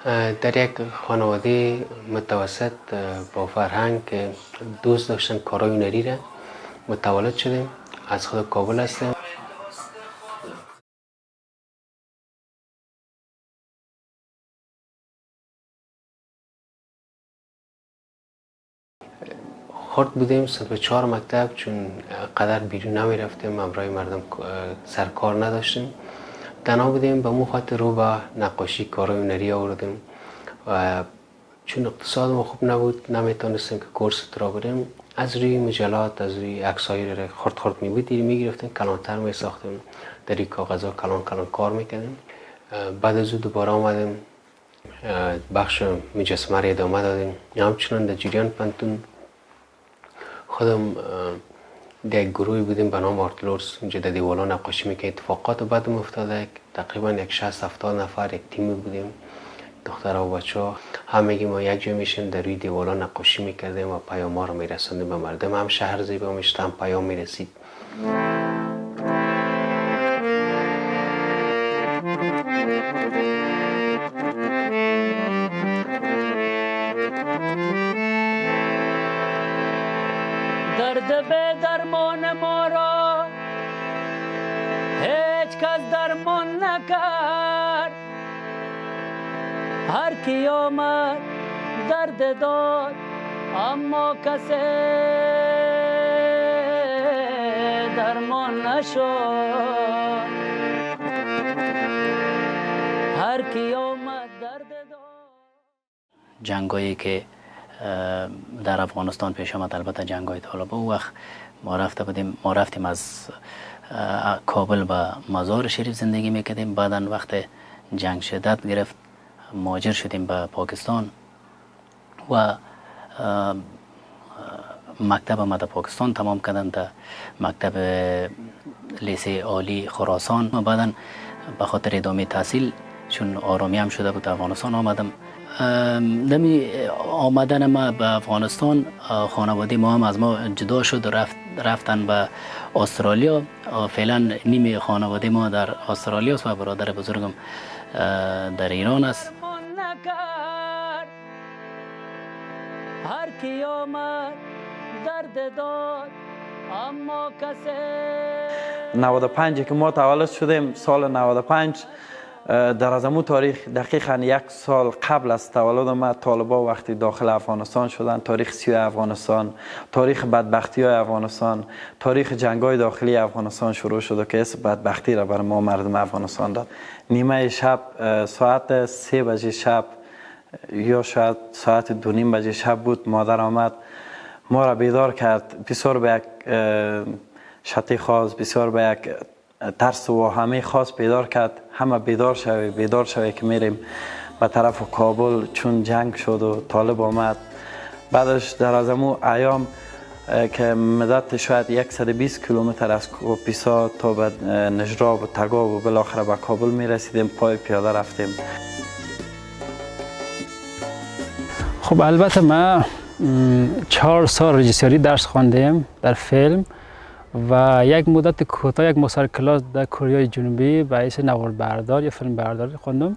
در یک خانواده متوسط با فرهنگ که دوست داشتن کارهای هنری را متولد شدیم. از خود کابل هستیم. خرد بودیم، صنف 4 مکتب، چون قدر بیرون نمی رفتیم، همراه مردم سرکار نداشتیم، تنها بودیم. به مو خاطر رو به نقاشی کارهای هنری آوردیم و چون اقتصاد ما خوب نبود نمیتونستیم که کورس را بریم. از روی مجلات، از روی عکسای را خرد خرد می بود میگرفتیم، کلانتر می ساختیم، در این کاغذها کلان کلان کار میکردیم. بعد از او دوباره آمدیم بخش مجسمه را ادامه دادیم. همچنان در جریان پنتون خودم در یک گروهی بودیم به نام آرت لورس، اونجا در دیوالا نقاشی میکرد. اتفاقات بعدم افتاده، تقریبا یک 60-70 نفر یک تیم بودیم، دخترها و بچه ها، همگی ما یک جای میشیم در روی دیوالا نقاشی میکردیم و پیام ها رو میرسوندیم به مردم. هم شهر زیبا میشد، هم پیام میرسید. درد به درمان ما را هیچ کس درمان نکرد، هر کی آمد درد داد اما کسی درمان نشد، هر کی آمد درد داد. جنگایی که در افغانستان پیش آمد، البته جنگ‌های طالبان، او وقت ما رفته بودیم، ما رفتیم از کابل به مزار شریف زندگی میکردیم. بعدا وقت جنگ شدت گرفت مهاجر شدیم به پاکستان و مکتب ما در پاکستان تمام کردم، در مکتب لیسه عالی خراسان. و بعدا به خاطر ادامه تحصیل چون آرامی هم شده بود افغانستان آمدم. دمی آمدن ما به افغانستان خانواده ما هم از ما جدا شد و رفتن به استرالیا. فعلا نیمه خانواده ما در استرالیا است و برادر بزرگم در ایران است. هر کی آمد درد داد اما کسی. 95 که ما تولد شدیم، سال 95، در از امو تاریخ دقیقا یک سال قبل از تولد ما طالبا وقتی داخل افغانستان شدن، تاریخ سیاه افغانستان، تاریخ بدبختی های افغانستان، تاریخ جنگ های داخلی افغانستان شروع شد و که اس بدبختی را بر ما مردم افغانستان داد. نیمه شب، ساعت 3 بجه شب یا شاید ساعت 2:30 بجه شب بود، مادر آمد ما را بیدار کرد. بسیار به یک شتی خاص، بسیار به یک ترس و همه خاص بیدار کرد. همه بیدار شوی، بیدار شوی که میریم به طرف کابل، چون جنگ شد و طالب آمد. بعدش در از امو ایام که مدت شاید 120 کیلومتر از کوپیسا تا به نجراب و تگاب و بالاخره به کابل میرسیدیم، پای پیاده رفتیم. خب البته ما 4 سال رژیسوری درس خواندیم در فیلم و یک مدت کوتاه یک مستر کلاس در کره جنوبی به حیث نوار بردار یا فیلم بردار خواندم.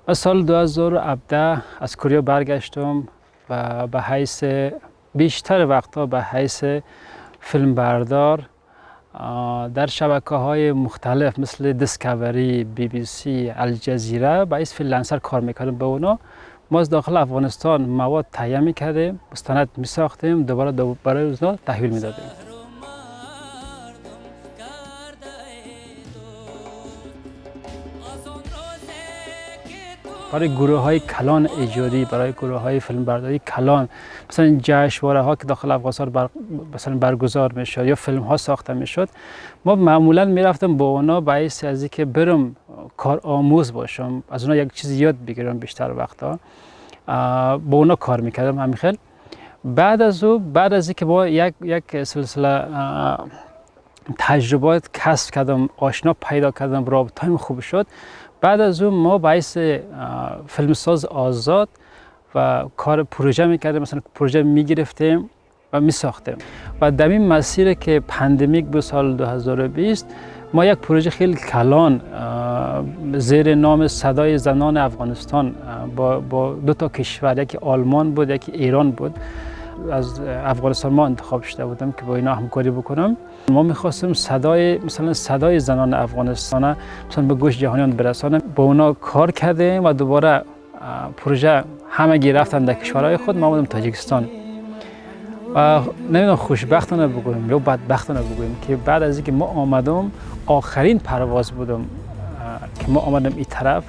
و سال 2017 از کره برگشتم و به حیث بیشتر وقتها به حیث فیلم بردار در شبکه‌های مختلف مثل دیسکاوری، BBC، الجزیره به حیث freelancer کار میکردم. به اونا ما از داخل افغانستان مواد تهیه میکردیم، مستند میساختیم، دوباره برای اونا تحویل میدادیم. برای گروه های کلان ایجادی، برای گروه های فیلمبرداری کلان، مثلا جشنواره ها که داخل افغانستان مثلا برگزار میشد یا فیلم ها ساخته میشد، ما معمولا میرفتم با اونا به حیث از اینکه برم کار آموز باشم، از اونا یک چیز یاد بگیرم. بیشتر وقتا با اونا کار میکردم همین خیلی. بعد از او، بعد از اینکه با یک سلسله تجربات کسب کردم، آشنا پیدا کردم، رابطه‌ام خوب شد، بعد از اون ما به حیث فیلمساز آزاد و کار پروژه میکردیم، مثلا پروژه میگرفتیم و میساختیم. و در این مسیر که pandemic بود سال 2020 ما یک پروژه خیلی کلان زیر نام صدای زنان افغانستان با دو تا کشور، یکی آلمان بود یکی ایران بود، از افغانستان ما انتخاب شده بودم که با اینا همکاری بکنم. ما میخواستیم صدای مثلا صدای زنان افغانستان مثلا به گوش جهانیان برسانیم. با اونا کار کردیم و دوباره پروژه همگی رفتن در کشورهای خود، ما بودیم تاجیکستان. و نمیدونم خوشبختانه بگویم یا بدبختانه بگویم که بعد از اینکه ما آمدم آخرین پرواز بودم که ما آمدم این طرف،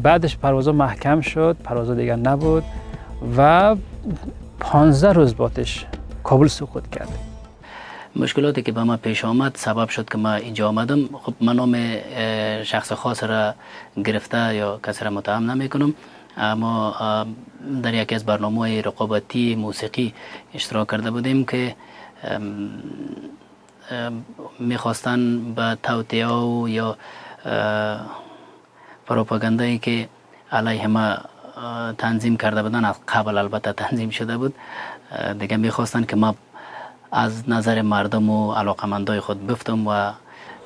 بعدش پروازها محکم شد، پروازها دیگر نبود و 15 روز بعدش کابل سقوط کرد. مشکلاتی که به ما پیش آمد سبب شد که ما اینجا آمدم. خب من نام شخص خاص را گرفته یا کسی را متهم نمی کنم، اما در یکی از برنامه‌های رقابتی موسیقی اشتراک کرده بودیم که میخواستن به توطئه و یا پروپاگاندایی که علیه ما تنظیم کرده بودن، از قبل البته تنظیم شده بود، دیگه میخواستن که ما از نظر مردم و علاقمندای خود بفتم و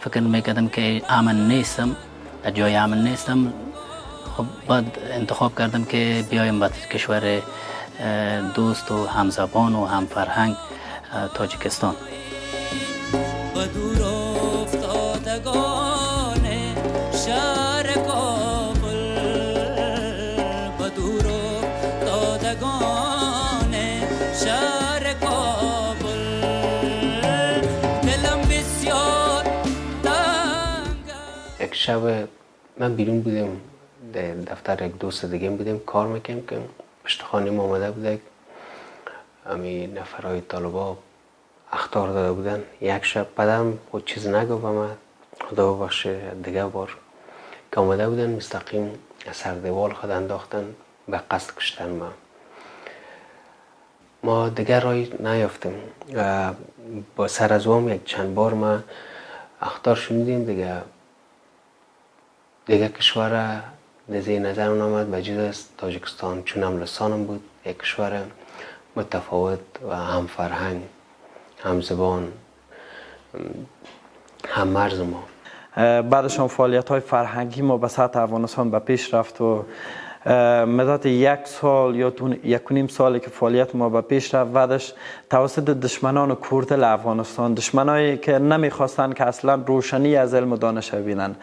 فکر میکردم که امن نیستم، در جای امن نیستم. خب بعد انتخاب کردم که بیایم به کشور دوست و همزبان و همفرهنگ تاجیکستان. یک شب من بیرون بودم، در دفتر یک دوست دیگه بودیم کار میکنیم که پشت خانه ما آمده بوده، همین نفرهای طالبا اخطار داده بودن. یک شب پدرم خود چیز نگفت به من، خدا ببخشه، دیگه بار که آمده بودن مستقیم از سر دیوال خود انداختن به قصد کشتن ما. ما دیگر رای نیافتیم. با سر از وام یک چند بار ما اخطار شنیدیم، دیگه کشور نزدیک نظر آمد به جز از تاجیکستان، چون هم لسانم بود یک کشور متفاوت و هم فرهنگ، هم زبان، هم مرز ما. بعدش هم فعالیت های فرهنگی ما به سطح افغانستان به پیش رفت و مدت یک سال یا 1.5 سالی که فعالیت ما به پیش رفت، بعدش توسط دشمنان کوردل افغانستان، دشمنایی که نمیخواستن که اصلا روشنی از علم و دانش ببینن،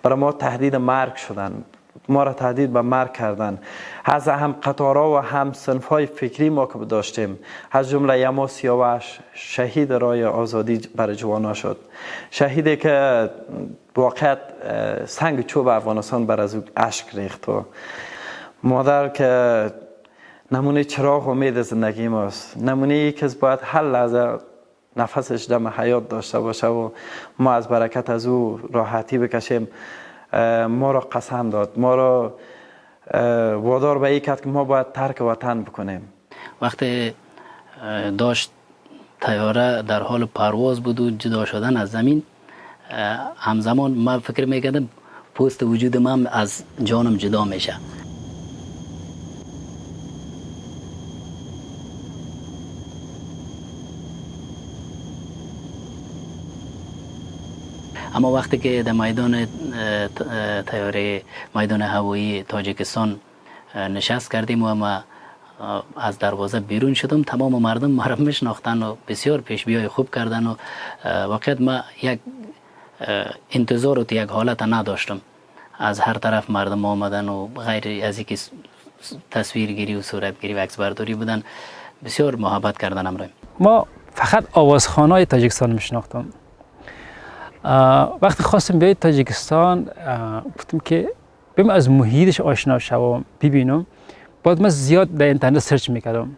برای ما تهدید مرگ شدن، ما را تهدید به مرگ کردن. از هم قطارها و هم صنف‌های فکری ما که داشتیم، از جمله یما سیاوش شهید رای آزادی برای جوانا شد، شهیدی که واقعا سنگ چوب افغانستان بر از او اشک ریخت و مادر که نمونه چراغ امید زندگی ماست، نمونه ای که باید هر لحظه نفسش دم حیات داشته باشه و ما از برکت از او راحتی بکشیم، ما را قسم داد، ما را وادار به این کرد که ما باید ترک وطن بکنیم. وقتی داشت طیاره در حال پرواز بود و جدا شدن از زمین، همزمان من فکر میکردم پوست وجود من از جانم جدا میشه. اما وقتی که در میدان طیاره میدان هوایی تاجیکستان نشست کردیم و ما از دروازه بیرون شدم، تمام مردم ما را میشناختن و بسیار پیشبیای خوب کردن و واقعا ما یک انتظار و یک حالت نداشتم. از هر طرف مردم آمدن و غیر از اینکه تصویرگیری و صورتگیری و عکسبرداری بودن، بسیار محبت کردن همراه ما. فقط آوازخوانای تاجیکستان میشناختم. وقتی خواستم بیاید تاجیکستان، گفتم که بیم از محیطش آشنا شوم، ببینم. بعد من زیاد در اینترنت سرچ میکردم.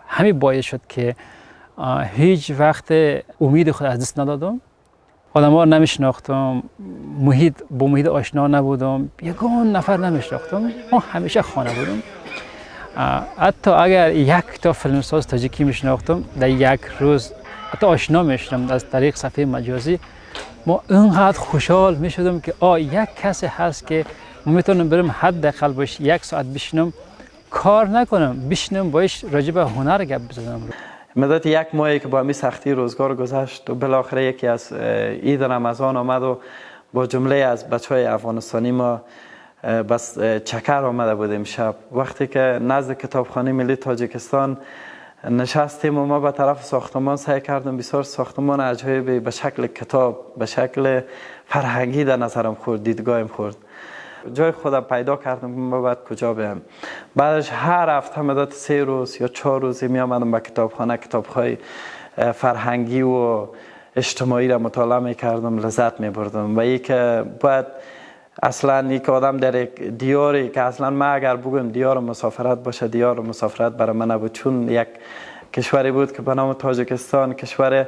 همین باعث شد که هیچ وقت امید خود از دست ندادم. آدم ها رو نمیشناختم، محیط با محیط آشنا نبودم، یگان نفر نمیشناختم. ما همیشه خانه بودم. حتی اگر یک تا فیلمساز تاجیکی میشناختم، در یک روز حتی آشنا میشدم از طریق صفحه مجازی. ما اینقدر خوشحال میشدم که یک کسی هست که ما میتونم برم حداقل باش یک ساعت بشینم، کار نکنم، بشینم باش راجع به هنر گپ بزنم. مدت یک ماهی که با همین سختی روزگار گذشت و بالاخره یکی از عید رمضان آمد و با جمله از بچهای افغانستانی ما بس چکر آمده بودیم. شب وقتی که نزد کتابخانه ملی تاجیکستان نشستیم و ما به طرف ساختمان سعی کردم، بسیار ساختمان عجایبی به شکل کتاب، به شکل فرهنگی در نظرم خورد، دیدگاهم خورد. جای خودم پیدا کردم که ما باید کجا بیام. بعدش هر هفته مدت 3 روز یا 4 روزی می آمدم به کتابخانه، کتاب‌های فرهنگی و اجتماعی را مطالعه می کردم، لذت می بردم. و یک باید اصلا یک آدم در یک دیاری که اصلا ما اگر بگویم دیار مسافرت باشه، دیار مسافرت برای من نبود، چون یک کشوری بود که به نام تاجیکستان، کشور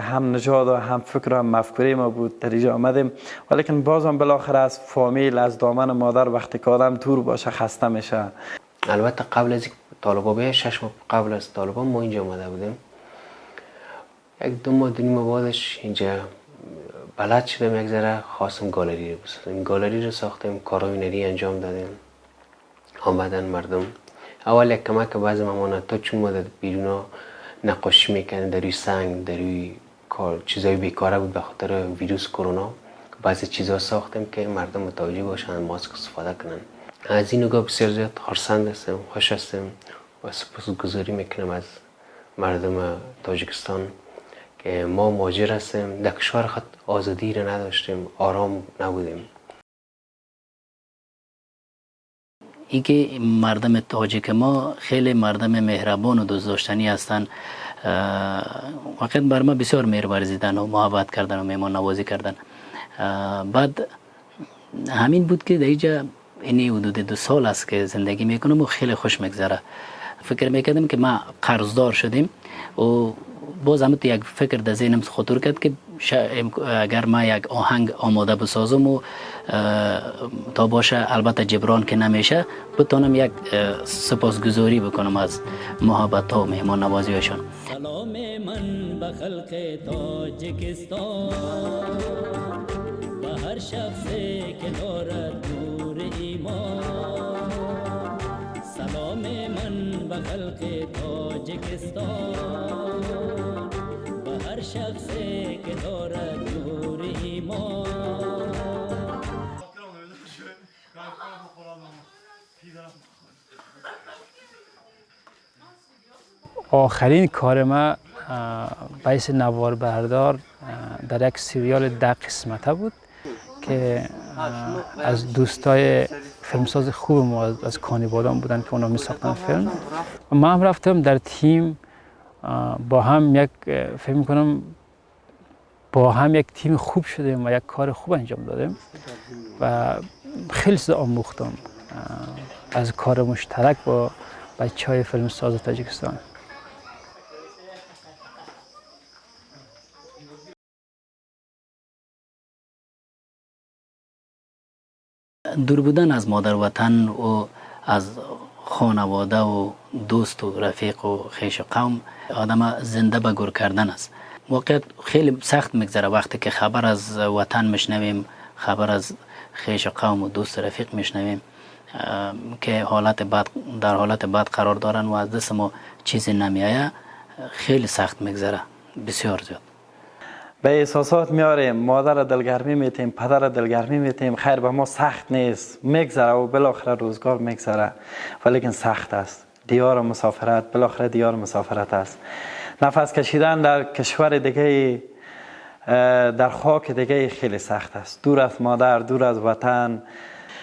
هم نژاد و هم فکر و هم مفکوره ما بود. در اینجا آمدیم، ولیکن بازم بالاخره از فامیل، از دامن مادر وقتی که آدم دور باشه خسته میشه. البته قبل از طالبا به 6 ماه قبل از طالبان ما اینجا آمده بودیم. 1-2 ماه 2 ماه بعدش اینجا بلد شدم یک ذره، خواستم گالری رو بسازم. گالری رو ساختیم، کارهای هنری انجام دادیم. آمدن مردم اول یک کمک بعضی ممانعت‌ها، چون ما در بیرون نقاشی میکردیم در روی سنگ، در روی کار چیزای بیکاره بود به خاطر ویروس کرونا. بعضی چیزا ساختیم که مردم متوجه باشن، ماسک استفاده کنن. از این نگاه بسیار زیاد خرسند هستم، خوش هستم و سپاسگزاری میکنم از مردم تاجیکستان که ما مهاجر هستیم، در کشور خود آزادی را نداشتیم، آرام نبودیم. اینکه مردم تاجیک ما خیلی مردم مهربان و دوست داشتنی هستند. واقعا بر ما بسیار مهر ورزیدن و محبت کردن و مهمان نوازی کردن. بعد همین بود که در اینجا اینی حدود 2 سال است که زندگی میکنم و خیلی خوش میگذره. فکر میکردم که ما قرضدار شدیم و باز هم یک فکر در ذهنم خطور کرد که اگر ما یک آهنگ آماده بسازم و تا باشه، البته جبران که نمیشه، بتونم یک سپاسگزاری بکنم از محبت ها و مهمان نوازی هاشون. سلام من به خلق تاجیکستان، به هر شخص که دارد نور ایمان. سلام من به خلق تاجیکستان، به هر شخص که دارد نور ایمان. آخرین کار ما باعث نوار بردار در یک سریال 10 قسمته بود که از دوستای فیلمساز خوب ما از کانیبادان بودن که اونا می ساختن فیلم. ما هم رفتم در تیم با هم یک فکر می‌کنم با هم یک تیم خوب شدیم و یک کار خوب انجام دادیم و خیلی چیز آموختم از کار مشترک با بچه‌های فیلمساز تاجیکستان. دور بودن از مادر وطن و از خانواده و دوست و رفیق و خویش و قوم آدم زنده به گور کردن است. واقعا خیلی سخت میگذره وقتی که خبر از وطن میشنویم، خبر از خویش و قوم و دوست و رفیق میشنویم که حالت بد، در حالت بد قرار دارن و از دست ما چیزی نمیآید. خیلی سخت میگذره، بسیار زیاد. به احساسات میاریم، مادر دلگرمی میتیم، پدر دلگرمی میتیم، خیر به ما سخت نیست، میگذره و بالاخره روزگار میگذره، ولیکن سخت است. دیار مسافرت بالاخره دیار مسافرت است. نفس کشیدن در کشور دیگه، در خاک دیگه خیلی سخت است. دور از مادر، دور از وطن.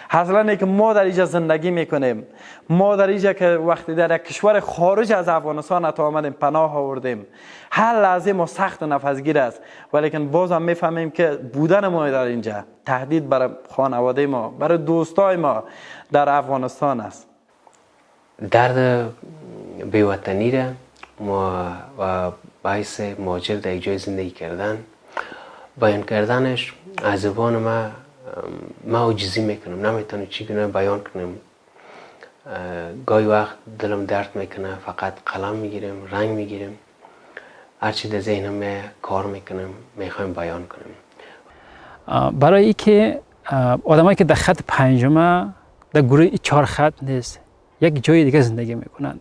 اصلا که ما در اینجا زندگی میکنیم، ما در اینجا که وقتی در یک کشور خارج از افغانستان حتی آمدیم پناه آوردیم، هر لحظه ما سخت و نفسگیر است، ولیکن باز هم میفهمیم که بودن ما در اینجا تهدید برای خانواده ما، برای دوستای ما در افغانستان است. درد بیوطنی را ما و باعث مهاجر در یک جای زندگی کردن، بیان کردنش از زبان ما عاجزی میکنم، نمیتونم چگونه بیان کنم. گاهی وقت دلم درد میکنه، فقط قلم میگیرم، رنگ میگیرم، هرچی در ذهنم کار میکنم میخوایم بیان کنم. برای اینکه آدمایی که در خط پنجم، در گروه 4 خط نیست، یک جای دیگه زندگی میکنن،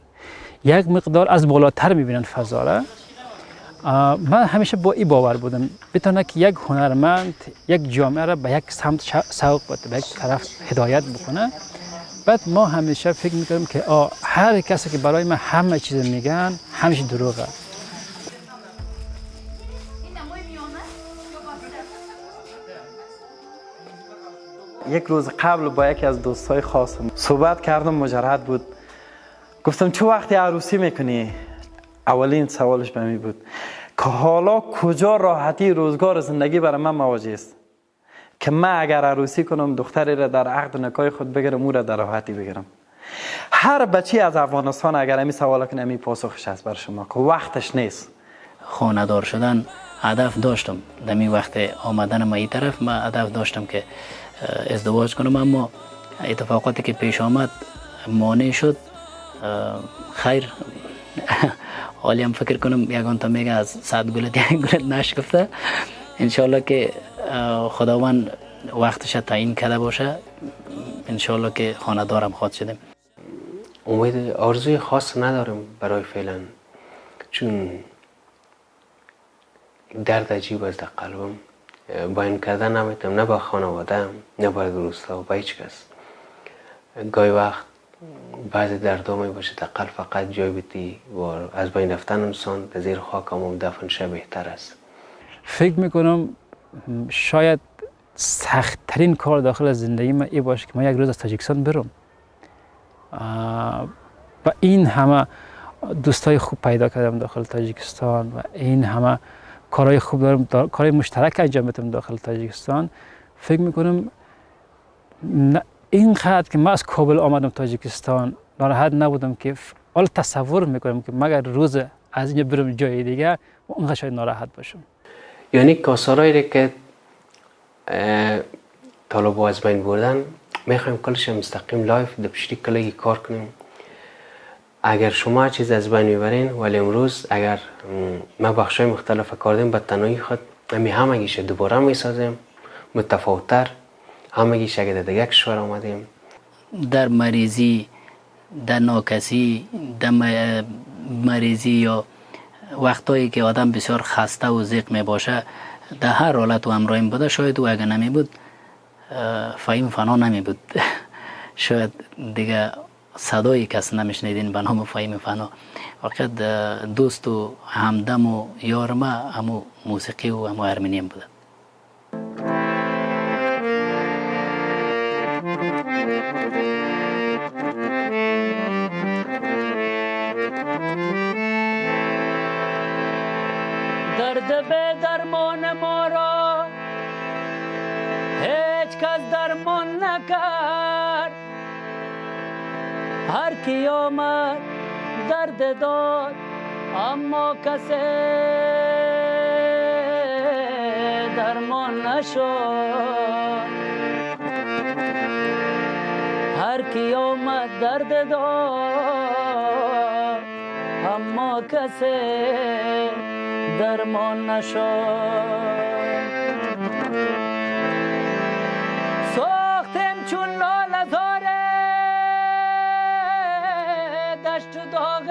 یک مقدار از بالاتر میبینن فضا را. من همیشه با این باور بودم بتونه که یک هنرمند یک جامعه را به یک سمت سوق بده، به یک طرف هدایت بکنه. بعد ما همیشه فکر میکنیم که هر کسی که برای من همه چیز میگن همیشه دروغه. یک روز قبل با یکی از دوستای خاصم صحبت کردم، مجرد بود. گفتم چه وقتی عروسی میکنی؟ اولین سوالش به می بود که حالا کجا راحتی روزگار زندگی برای من مواجه است که من اگر عروسی کنم دختری را در عقد نکاح خود بگیرم، او را در راحتی بگیرم. هر بچی از افغانستان اگر امی سوال کنه امی پاسخش هست بر شما که وقتش نیست. خانه‌دار شدن هدف داشتم، در می وقت آمدن ما این طرف ما هدف داشتم که ازدواج کنم، اما اتفاقاتی که پیش آمد مانع شد. خیر حالی هم فکر کنم یگان تا میگه از 100 گلت یک گلت نشکفته. انشالله که خداوند وقتش تعیین کرده باشه، انشالله که خانه دارم خواهد شدیم. امید آرزوی خاص ندارم برای فعلا، چون درد عجیب از در قلبم بیان کردن نمیتونم، نه با خانواده‌ام نه با دوستا و با هیچ کس. گاهی وقت بعضی دردا می باشه در قلب فقط جای بیتی و از بین رفتن انسان در زیر خاک هم دفن شه بهتر است. فکر میکنم شاید سخت‌ترین کار داخل زندگی من این باشه که من یک روز از تاجیکستان برم و این همه دوستای خوب پیدا کردم داخل تاجیکستان و این همه کارهای خوب دارم، کارهای مشترک انجام میدم داخل تاجیکستان. فکر میکنم اینقدر که من از کابل آمدم تاجیکستان ناراحت نبودم که حالا تصور میکنم که مگر روز از اینجا برم جای دیگه و اونقدر شاید ناراحت باشم. یعنی کاسارایی که طالبا از بین بردن میخوایم کلش مستقیم live در پشتی کلگی کار کنیم. اگر شما چیز از بین میبرین، ولی امروز اگر ما بخشای مختلف کار دیم به تنهایی خود همی همگیش دوباره میسازیم متفاوت‌تر، همگیش اگر در یک کشور آمدیم. در مریضی، در ناکسی، در مریضی یا وقتایی که آدم بسیار خسته و ضیق می باشه، در هر حالت و همراهیم بوده. شاید او اگر نمی بود فهیم فنا نمی بود، شاید دیگه صدای کس نمیشنیدین به نام فهیم فنا. واقعا دوست و همدم و یار ما همو موسیقی و همو هرمونیم بوده. درد به درمان ما را هیچ کس درمان نکرد، هر کی آمد درد داد اما کسی درمان نشد، هر کی آمد درد داد اما کسی درمان نشد. ساختم چون لاله زار دشت و داغ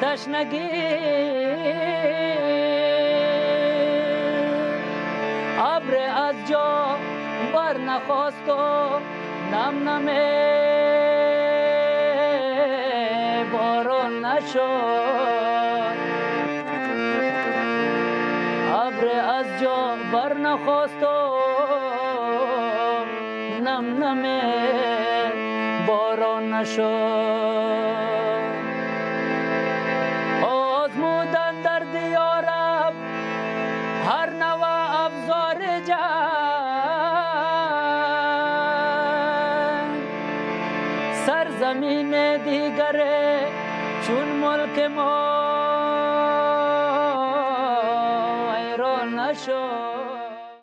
تشنگی، ابر از جا بر نخواست و نم نم باران نشد، ابر از جا بر نخواست و نم نم باران نشد. آزمودن در دیارم هر نوع ابزار جنگ، سرزمین دیگر چون ملک ما ویران نشد.